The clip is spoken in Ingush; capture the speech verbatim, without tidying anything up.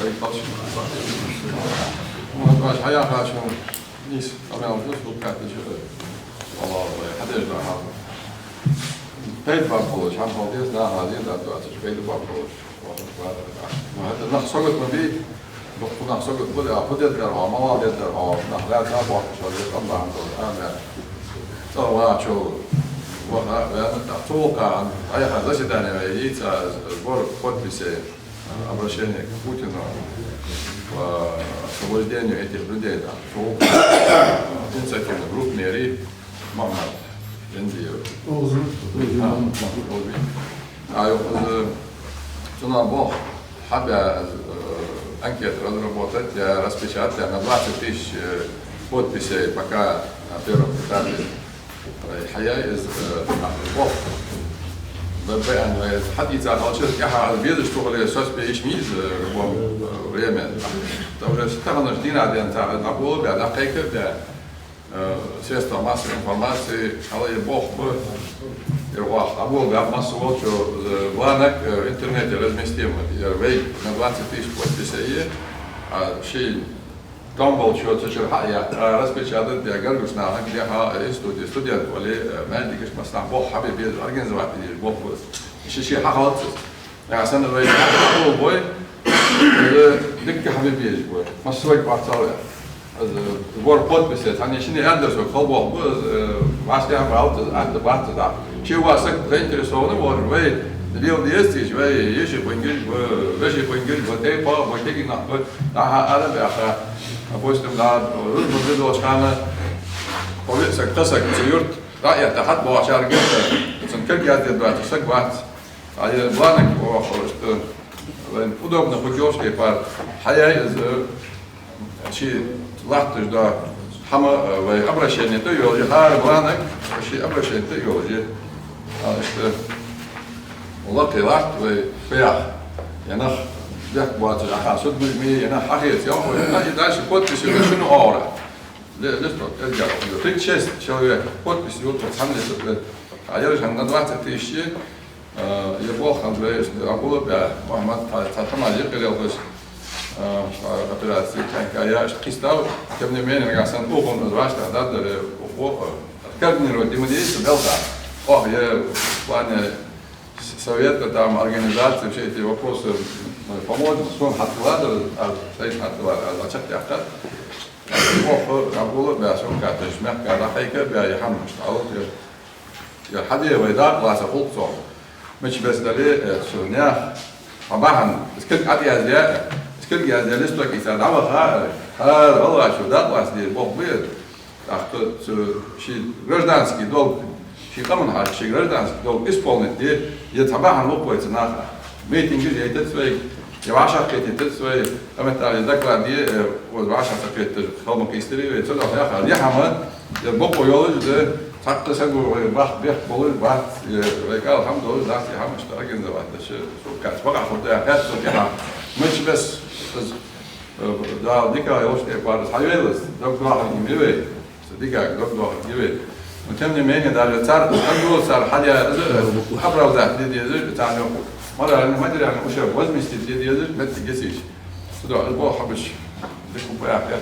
Вай палш. Ну, вот ваш хьаяхачун нийса къамаьл да, шул кхетача, валлахӀи, вай хьадеш да хьал. Пайда баргболаш, хӀама хьал деза, наха деза, да, доацаш, пайда баргболаш. Ну, хӀаьта нах сагот ма бий, дукха нах сагот ба, а фу дергдар хьо, малав дергдар хьо, нах лаьца а бохкаш, хьо къам бахьан долаш, а, да. ЦӀагӀа вахачул, ваха, ваьнна, тӀаккха цу гӀулакха, хьаяха заседание вай йийца, сбор подписей. Обращение к Путину по освобождению этих людей, там, шул инициативный группа мери Мухьаммад Яндиев. Озу. А, Мухьаммад Озу. А, йо, из, цунах бох, хьабаь, э, анкету разработать, я распечатать, я на двадцать тысяч, э, подписей пока на первом этапе. Вай хьаяь из, э, бох. Б Б Н вай хьадийца хилча, тӀехьа аз безаш тухале, соцбе йиш ма йий из, э, в любом, э, время. Там уже таханарча дийнахьа денз цар дӀаболабаь, дӀакхайкабаь, э, средства массовой информации, хьалаьца бох ба, ер оаха дӀаболабаьб массаволча, э, бланок, э, в интернете разместим, ер вай на двадцать тысяч подписей, а ший тӀом болча цу чура хьа а яьтта, а, распечатать даь, гаргарча наха, дехьа, э, институте студент вале, э, маьждигаш массанахьа бох хьабе беза, организовать де дезаш бох ба. Ши-ши хьахалац из. Э, санна вай хьахул бой, э, дикка хьабе безаш бой. Массаварг бацал я. Из, э, сбор подписей, цхьанне шинне адресо кхал бох ба, из, э, ваьш тӀехьа балац из, атта бац из, да. Ши-ва саг заинтересованный волаш, вай лел деза цига, вай еши пунгиш ба, веши пунгиш ба, тайпа ба, кегий нах ба, дӀа-хьа ара баьха. Допустим, да, рузба безача хана, кхо-виъ саг, кхо саг цу юрта, дӀа а этта, хьатӀабоагӀачар гетта, цун кулг язде доацаш саг вац. А е бланок оаха, что вайна удобно путёвкаш тайпара, хьаяь из, э, ший латташ да хӀама, э, вай обращение тӀа йолаш, хӀара бланок ший обращение тӀа йолаш. А, что лакхе латт вай пех, е нах бехк боацаш, аха, суд муж ме, е нах хьахеца, я хой, и дальше подписи вай шуна оагӀора. Ле-, листок, э, я, тридцать шесть человек подписи вот, вот, цхьанне листок, э, а я же на двадцать тысяч, э, я бох, Андрей, а было бы, Мухьаммад, цхьа, цхьа тамаш йикъир йолаш, э, операция, тянка, я, что кистал, тем не менее, я сам ухун, ваш, да, да, да, э, о, о, э, координировать, ему здесь, да, да. Ох, я в плане с-, совета, там, организации, все эти вопросы мы поможем. Сон хьатӀаладар, а, стоит хьатӀаладар, а, зачем я так? Ох, я было бы, а сон как-то мягко, да, хьайка бы, я хӀама, что, а вот я, я хьаде вай дакъа лаца гӀулакх цох. Мича беса дале, э, цу наьха, хьа бахьан, из кулг ӀотӀаяздаь, из кулг яздаь листок ийца дӀаваха, э, хӀара гӀалгӀачо дакъа лаца дезаш бох ба из. ТӀаккха цу ший гражданский долг, ший къаман хьакъ, ший гражданский долг исполнить де, е цхьа бахьан лу-кх вай цу наха. Митингаш яйтац вай, е вӀашагӀкхетийтац вай, къаметтали доклад е, э, оза вӀашагӀ ца кхеташ хала ма кхийсдарий вай, цудухьа яхар, е хӀама, е бокъо йолаш да, цхьаккха саго вай бахьа бехк болаш бац, е вай кӀал хӀама долаш дац, е хӀама иштта организовать деш, шо кац бакъахьа хургда, кац со тӀехьа. Мича беса, из, э, Дала дика йолаш тӀа пара хьайвелас, дог доахарг ма вий вай. Со дикаг дог доахарг ма вий вай. Но тем не менее, даже цар, ангула цар хьалъяь, э, оправдать де дезаш, царна морально, материально ущерб возместить де дезаш моттиг я цига. Цудухьа из бох хьабеш, дика хӀама яхар.